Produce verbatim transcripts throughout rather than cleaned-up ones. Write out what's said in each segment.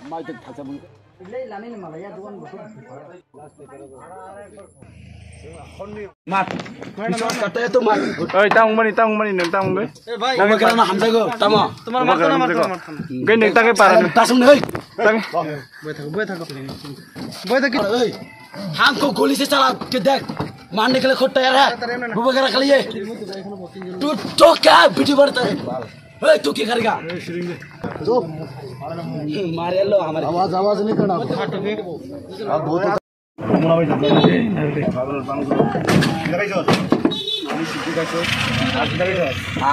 Mat. Mat. Oi, tang mani, tang mani, nang tang mani. Nang kena na hamjago, tamo. Gai nang tang para. Tasung nei. Tang. Boi thak, boi thak. Boi thak. Ei, hangko goli se chala ke dekh. Marne ke liye khud tayar hai. Buba gara khali ye. Tu to kya video banata hai? Ei, tu kya karega? Chup. Mare lo hamare. आवाज आवाज नहीं करना। आप बहुत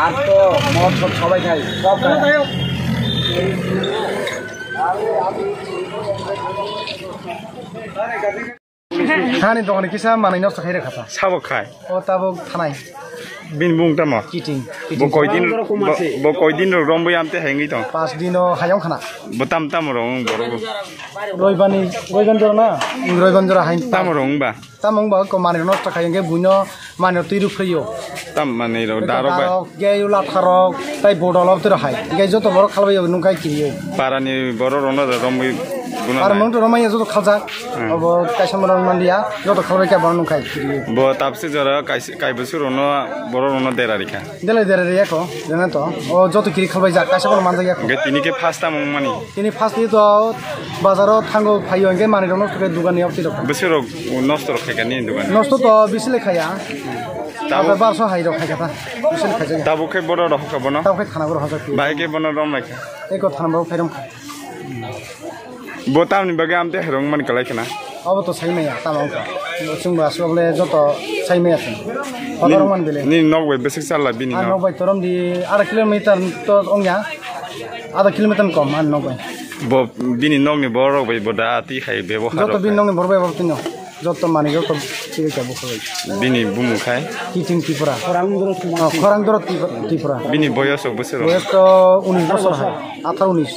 আর তো মদ সব সবাই খায়, সব খায়। Thani dogan kisa manwi nosto khai rwkha ta. Sabo khai. O tabuk thanai. Bini bung tamo? Kiting. Bo koi din, bo, bo koi din rok romwi amte hai wngwi tong? Pas dino hayong khana. Bo tam tamo rok wng borok bo? Roibani, roiban jora na? Roiban jora hai. Tamo rok wngba? Tamo wngba ko manwi nosto khai hwnkhe buino manwi twi rw phriyo. Tam manwi rok darok bai. Darok, gei ula tharok, tai bodol ob twi rw hai. Hwnkhe joto borok khalbai nung khai kiriyo. Parani borok rok no romwi guna. Parani nai. Nung to romai joto khaljak. Hmm. Obo kaisa morok manliya, joto khalbai khe borok nung khai kiriyo. Bo tapse jora kaisa, kaibo surok no borok rok no dera rikha. Delai dera riya ko, jana to. O joto kiri khalbai jak, kaisa bono manjak ya ko. Hwnkhe tini khe first time wngmani. Tini first ni to bazar o thango phaio hwnkhe manwi rok nosto khe dugan ni opti rok. Bwswk rok nosto rok khaikha nini dugan? Nosto to bisi le khaya. Tabuk. Tabuk barso hai rok khaikha ta. Bisi le khaijak. Tabuk khe bono rok kha bono? Tabuk khe thana bono hojak. Bahai khe bono rom lai kha. Eko thana bo phairom kha. Bo tamni bagwi amte hai rok man kalai khna. Abo to sai maya, tamo wngkha. Chwng bo aswk le joto sai maya chwng. Ni, Kotor man bele. Ni nok bai bwswk challa bini nok? Nok bai torom di ada kilometer to ongya. Ada kilometer kom an nok bai. Bo bini nokni borok bai bo da ati hai bebo haro. Joto bini nokni borok bai bo tino. Joto mani joto chiri ka bo khoi. Bini bumung khai? Kiting Tripura. Oh, Khorang Doro Tripura. Bini boyos rok bwswk rok? Boyos to unis bosor hai. Atharo unis.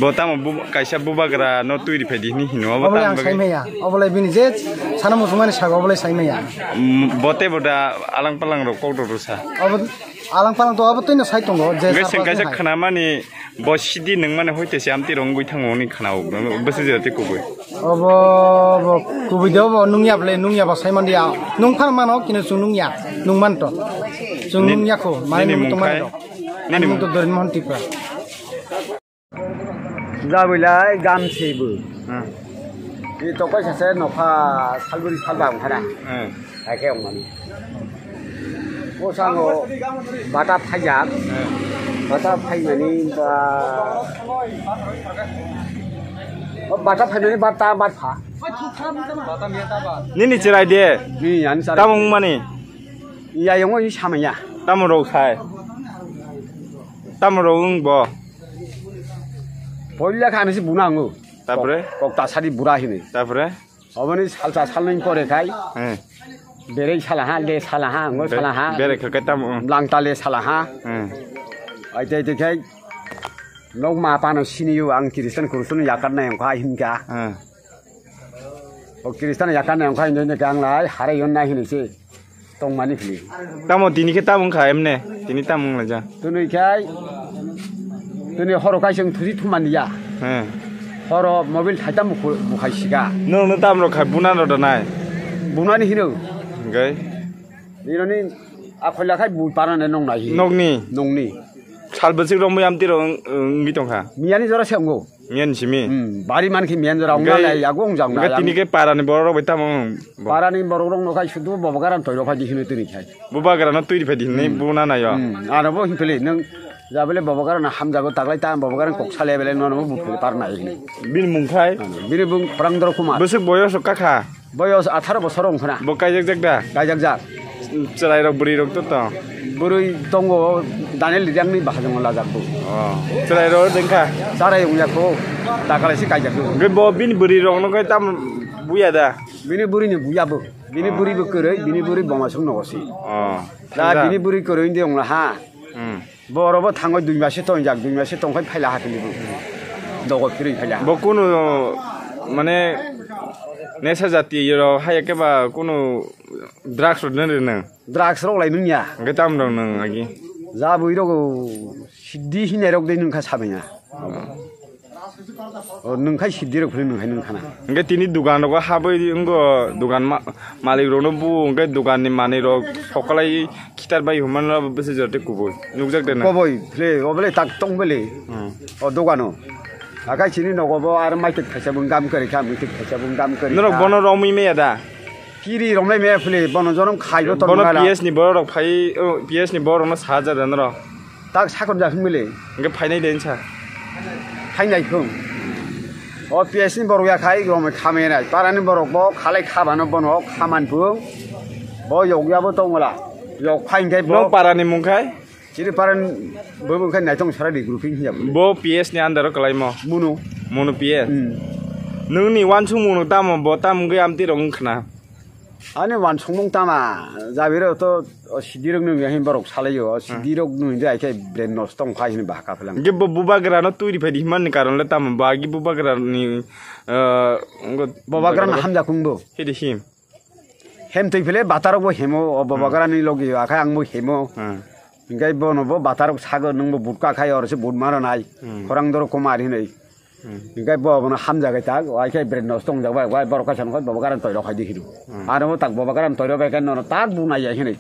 Bo tamo bu-, kaisa bubagra no twi riphaidi hini hino, obo Obolai tamo ang bagwi? Sai maya. Obolai bini je sana musungmani sago obolai sai maya. Mm, bo tei bo da alang palang rok kok rok rwsa. Obo alang palang to obo twi no sai tongo, je Hwnkhe sar chwng palang kaisa hai. Khwnamani bo sidi nung mani hoi te se amtwi rok wngwi thango hwnwi khwnao. Bwswk jora tei kubui. Obo, bo kubui de obo nungya ble, nungya ba sai man dia. Nung phan mano kino chwng nungya. Nung man to. Chwng Ni-, nungya kho, mani nini nung mung to mani khai? Rok. Nini Ani mung mung to Dorin Mohan Tripura. Jabwilai gamsibo. Hmm. Ni tokoi sase nokha salburi salba ongkhana. Hmm. Haikhe ongmani. O sango bata phaijak. Hmm. Bata phaimani ba, o bata phaimani bata bat pha. Nini chirai de. Ni ani chirai. Tamo wngmani? Iya yongo i samaya. Tamo rok sai? Tamo rok wng bo? Poila kha ani se buna ango. Tapore? Kok, kok tasadi bura hini. Tapore? Oboni salsa salnwi pore khai. Hmm. Berei salaha, le salaha, ngo Be-, salaha. Berei kha kai tamo? Langta le salaha. Hmm. Ai tei tei khai. Nok ma pano siniyo ang Kristan kurusunu yakar na yang khai himka. Hmm. O Kristan yakar na yang khai ne ne kang lai hare yon na hini se. Tongmani phili. Tamo tini khe tamo wngkha emne? Tini tamo wnglaijak? Twnwi khai, twnwi horo kaisa wng thusi thumani ya. He. Horo mobil thaita mukhu-, bukhai sika. Nwng no tamo rok khai buna rw da nai? Bunani hino. Hwnkhe? Nironi akhoi lakhai bu parane nong nai hi. Nokni? Nongni. Sal bwswk romwi amtwi rok wng-, wngwi tongkha? Miyani jora se wngo. Miyan simi. Hmm, bari man khe miyan jora ongna lai yago ongjak na. Hwnkhe tini khe parani borok rok bai tamo wng bo? Parani borok rok no khai sudu bobo garan toiro phai di hino tini khai. Bo bagra no twi phai di hinwi Hmm. bo na nayo. Hmm, ano bo hin phele nang jabele bobo garan hamjago taglai ta bobo garan kok sale bele no no bo phele par nai hino. Bini mung khai? Bini bung Khorang Doro Kumar. Bwswk boyos rok kakha? Boyos atharo bosor wngkhana. Bo kaijak jak da? Kaijak jak. Chwrai rok bwrwi rok to to. Bwrwi tongo Daniel Rijangni bahajong lajak bo. Oh. Chwrai rok dengkha? Chwrai wngya kho. Dakalaisi kaijak bo. Hwnkhe bo bini bwrwi rok no kai tam buya da? Bini bwrwi ni buya bo. Bini Oh. bwrwi bo kwrwi, bini bwrwi bomasung nogo si. Oh. Da Da. bini bwrwi kwrwi ndi wngla ha. Hmm. Borok bo thango dui mase tongjak, dui mase tongkhai phaila ha tini bo. Dogo phirwi phaila ha. Bo kunu mane nesa jati rok haya khe ba kunu drugs rok nang rwnang? Drugs rok lai nungya. Hwnkhe tam rok nang agi? Jabwi rok siddi hinai rok de nungkha samaya. O nwng khai sidi rok phili nwng khai nwng khana. Hwnkhe tini dugan rogo habwi wngkha dugan ma-, malik rokno bu hwnkhe dugan ni manwi rok sokolai khitar bai humano bwsajak tei kubui nukjak de na. Koboi phili o bwle tak tong bwle. Hmm. O dogano. Akai chini nogo bo ar maitik thaisa bung gam kwrwi kha, maitik thaisa bung gam kwrwi kha. Norok bono romwi maya da? Kiri romlai maya phili bono jonom khaibo tong Bono mala. P S ni borok rok phai, o, P S ni borok rokno saja da norok. Tak sakon ja hwnmile. Hwnkhe phainai de nsa. Phainai khung. O P S ni borok ya khai romwi khamai nai. Parani borok bo khalai khabano bono khaman phung. Bo yokya bo tongwla. Yok phain khai bo. Nong parani mung khai? Chini paran bo khai naitong sara di grouping hiya bo. Bo P S ni under o kwlaimo. Munu. Munu P S. Hmm. Nungni wansung munu tamo bo tam wngwi amti rok wngkhna. Ani wansukmung tama, jabirok to, o sidirok nung ya hin borok salaio, o sidirok nung de aike brain nosto wngkha hin ba ka phelang. Ge bo bubagra no turi phai di himani karon le tamo ba gi bubagra ni, eh, ngo Bubagra no hamjakung bo. Hidi him. Hem twi phile batarok bo hemo, o bubagra ni logi akai ang bo hemo. Hmm. Hinkhe bono bo batarok sago nung bo butka khai oro se but maro nai. Hmm. Khorang doro Kumar hinoi. Hmm. Hinkhe bo bono hamjagai tak, wai khe brain nosto wngjak bai, wai borok kaisa nokha bobo garan toiro khai di hino. Hmm. Aro tak bobo garan toiro bai khe nono tak bu nai ya hinwi.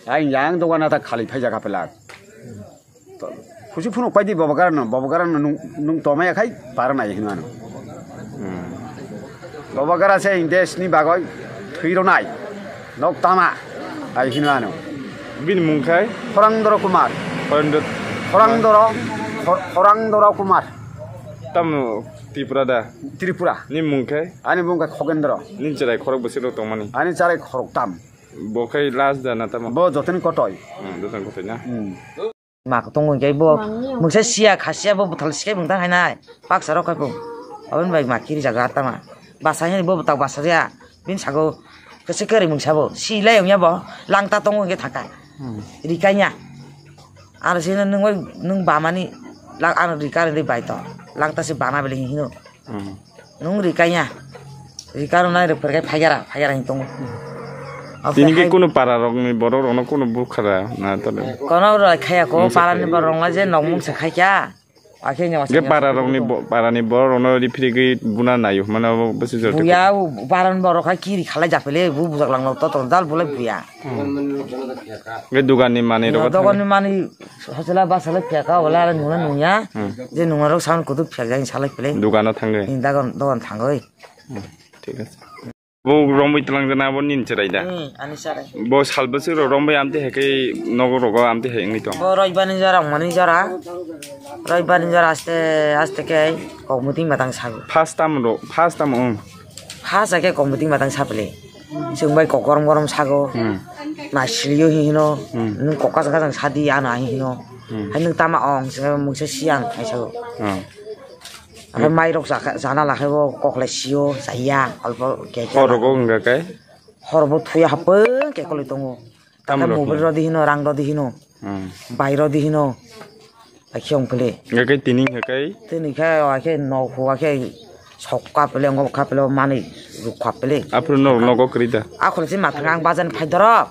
Ai yang dogan ta khali phai jaga pelak. To, khusi phunuk pai di bobo garan no, bobo garan no nung, nung tomai ya khai para nai hino ano. Hmm. Bobo gara se Indes ni bagoi thwi ro nai. Nok tama ai hino ano. Bini mung khai? Khorang Doro Kumar. Khorang Doro. Khorang Doro, Khor-, Khorang Doro Kumar. Tamo Tripura da? Tripura. Ni mung khe? Ani mung khe Khogendro. Ni cherai khorok bwswk rok tongmani? Ani cherai khorok tam. Bo khe last da na tamo? Bo jotoni kotoi. Hmm, jotoni kotoi na? Hmm. Ma tongo khe bo mungsa siya kha siya bo buthal sikai bung tang hai nai. Paksa rok khai bo. Aboni bai ma kiri jaga tama. Basa hini bo buthal basa ya. Bini sago kese kari mungsa bo. Si lai ongya bo. Langta tongo khe thaka. Hmm. Rikanya. Ano sino nung bai nung bamani lang ano rikar ri bai to. Langta se bana bele hino. Hmm. Nung rikanya. Rikar nai rok perkai phagara, phagara hin tongo. Tini ke kunu para rok ni borok rok no kunu bukhara na to le. Kono rok khaya ko para ni borok rok je nong mung se khai kya. Akhe nyawa. Ge para rok ni bo-, para ni borok rok no ri phiri gwi buna nayo. Mane bo bwswk jor. Buya para ni borok khai kiri khalai japele bu bujak lang to to dal bulai buya. Ge dugan ni manwi rok. Dogan ni manwi hosela basala phiyaka wala nuna nuya. Hmm. Je nunga rok sound kudu phiyaka jani salai pele. Dugan o thangwi. Ni dagon dogan thangwi. Hmm, thik ase. Bo romwi tlang jana bo nin cherai da. Hmm, ani cherai. Bo sal bwswk rok romwi amte hai khe nogo rogo amte hai wngwi tong. Bo roibani jora mani jora. Roibani jora aste aste khe kok muting batang sago. First time ro, first time, um. First ake kok muting batang sapele. Chwng bai kok gorom gorom sago. Hmm. Naisiliyo hi hino. Hmm. Nung kok kachang kachang sadi ano hi hino. Hmm. Hai nung tama ong chwng mungsa siyan hai sago. Hmm. Aphai mai rok chana lakhai bo kok lai sio chaya alpo ke. Hor rogo wngkha kai? Hor bo thuya hapung ke koloi tongo. Tamo rok mobile rodi hino, rang rodi hino. Hmm. Bai rodi hino. Akhe ong kle. Hwnkhe tini hwnkhe? Tini khe o akhe nok hua khe sok ka pele, ngo ka pele, mani ruk ka pele. Aphuru nok nogo kwrwi da? Akhole se mathang ang bajan phai doro.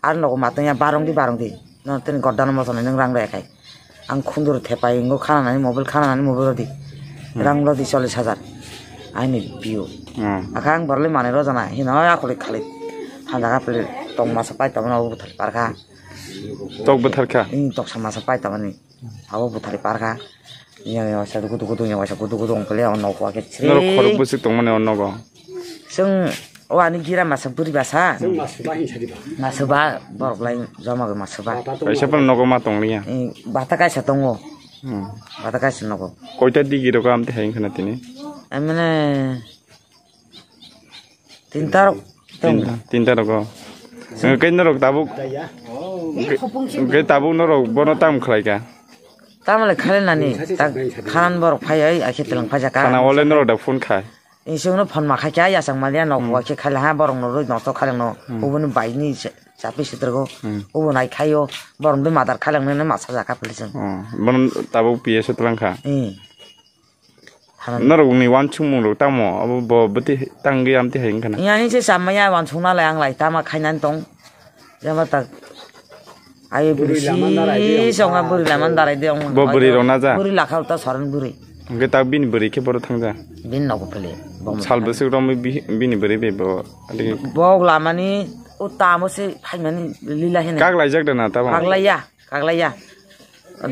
Ar nogo mathang ya barong di, barong di. No tini gordano mothon nang rang rek kai. Ang khundur thepai ngo khana nani mobile, khana nani mobile rodi. Hmm. Rang rodi chollish hajar. Aini biu. Hmm. Akha ang borle mani rojana. Hino akhole khali. Handa ka pele tong masa pai tong no buthar parkha. Tok bwtharkha? Ing tok sama sa pai tamani. Abo bwthari parkha. Yang yang sa gudu gudu yang sa gudu gudu ong kele ono kwa ke chri. Norok khorok bwswk tongmani o nogo? Chwng o ani gira masa bwrwi basa. Chwng masa ba hin sadi ba. Masa ba borok lai joma go masa ba. Kaisa phan nogo ma tong liya. Ing bata kaisa tongo. Hmm. Bata kaisa nogo. Koita digi rogo amte hai khana tini? Amne Tinta rok tong. Tinta, tinta rogo. Hwnkhe norok tabuk, hwnkhe tabuk norok bono tam khlai kha? Tamle khale nani, tak khanan borok phai ai, akhe twlang phai jaka. Khana ole norok da phone khai? Isingno phone ma khai kha, yasang maliya nok Hmm. wa khe khale ha, borok no roi nosto khale no. Hmm. Ubuni bai ni cha-, chapi sitrego. Hmm. Ubu nai khaio, borok de madar khale no ma sa jaka pili sing. Oh, bono tabuk P S o twlang kha? Hmm. Norokni wansukmung rok tamo abo bo bwtwi tangwi amtwi hai wngkha na? Yang se samaya wansukna lai ang lai tama khainani tong. Jema tak ayo bwrwi si songa bwrwi lama darai de ong. Bo bwrwi rok na ja? Bwrwi lakha ta saran bwrwi. Hwnkhe tak bini bwrwi khe boro thangja. Bini nogo phele. Sal bwswk romwi bi-, bini bwrwi bai bo. Bok lamani o tamo se phaimani lila hene. Kak laijak da na tamo? Kak laiya, kak laiya.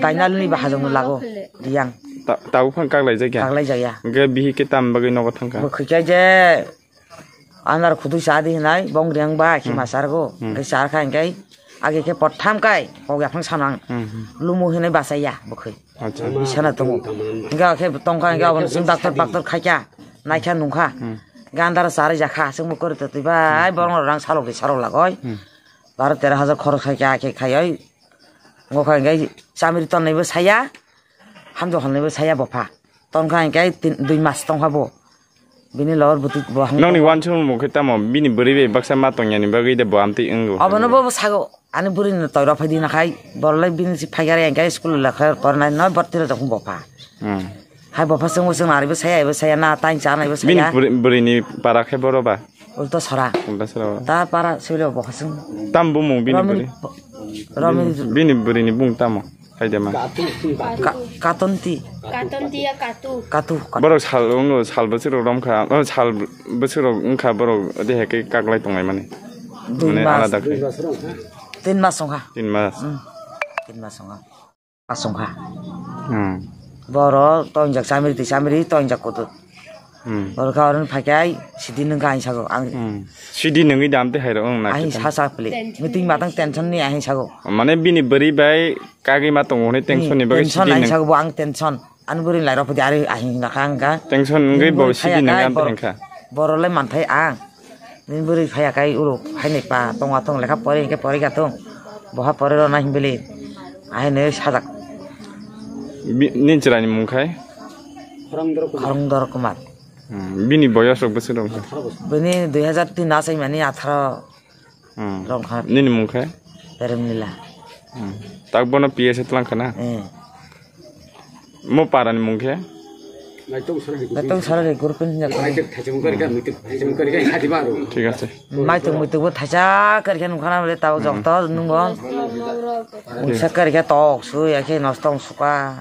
Dainalni bahajongno lago. Riyang. Ta-, tabuk phang kak laijak ya? Kak laijak ya. Hwnkhe bihi khe tam bagwi nogo thangkha? Bwkhwi khe je Andar khudui cha di hinai, bong riang ba, khi Hmm. ma chargo. Hmm. Hingke char kha hingke, age khe potham kai, kok yaphang sanang. Hmm, hmm. Lumu hinai bachai ya, bwkhwi. Acha. Bisana tongo. Hingke khe tongkha hingke aboni chwng doctor, doctor khaikha, naikha nungkha. Hmm. Hingke andar chari jakha, chwng bo kwrwi twi bai, borok rang salok di salok lagoi. Hmm. Baro tero hajar khorok khaikha, khe khaioi. Ngo kha hingke chamiri tonnai bo saya. Hamjok halnwi bo saya bopha. Tongkha hingke tin, dui mas tongkha bo. Bini logor bwtwi bo hang Nokni tongkha. Wansukmung khe tamo bini bwrwi bai baksa ma tongyani bagwi de bo amtwi wngo. Obono bo sago. Ani bwrwini toiro phaidi nakhai. Borolai bini si phaigari hingke school lekha pornai noi bortiro tong bopha. Hmm. Hai bopha chwngbo chwng aribo saya, ibo saya na, tang chanaibo Bini saya. bwrwi-, bwrwini para khe boro ba? Ulta sora. Ulta sora. Ta para silo bopha chwng. Tam bumung bini Romil bwrwi? Romil Bini bwrwini bung tamo? Haide ma. Ka-, katonti. Katonti ya katu. Katu, katu. Borok sal, wngo, sal bwswk rok romkha, oh, sal bwswk rok wngkha borok, de hai khe kaklai tonglai mani. Dui Mane mas. alada khe. Tin mas wngkha. Tin mas. Hmm. Tin mas wngkha. Mas wngkha. Hmm. Boro tongjak chamiri twi chamiri tongjak kutu. Hmm. Borok kha oroni phaikai sidi nungkha aing sago. Ang Hmm. Sidi nungwi dam te hai rok wng na aing khe sa sa pili. Meeting matang tension ni aing sago. Mane bini bwrwi bai kagwi ma tongo hwnwi tension ni bagwi Tension sidi aing nung. sago bo ang tension. Ani bwrwi lai rok pudi ari aing nakha ang kha. Tension wngwi bo Bwrwi sidi phaiya nung kai am te bor-, hwnkha. Boro lai manthai ang. Nini bwrwi phaiya kai uro haini pa tongwa tong lekha pori hingke pori ga tong. Boha pori rw na hinbili. Ahaino sajak. Bi-, nini chwraini mung khai? Khorongdor Kumar. Hmm, bini boyos rok bwswk rok? Bini dui hajar tin na chaimani atharo Hmm. rok kha. Nini mung khai? Premlila. Hmm. Tak bono P S twlang khana? Eh. Mo parani mung khe? Naitung sarari gurupin hwnja khe. Thik ase. Maitung muitung bo thaisa kari khe nungkhana bole tao jokto nungo. Mungsa kari khe tok su ya khe nosto wng suka.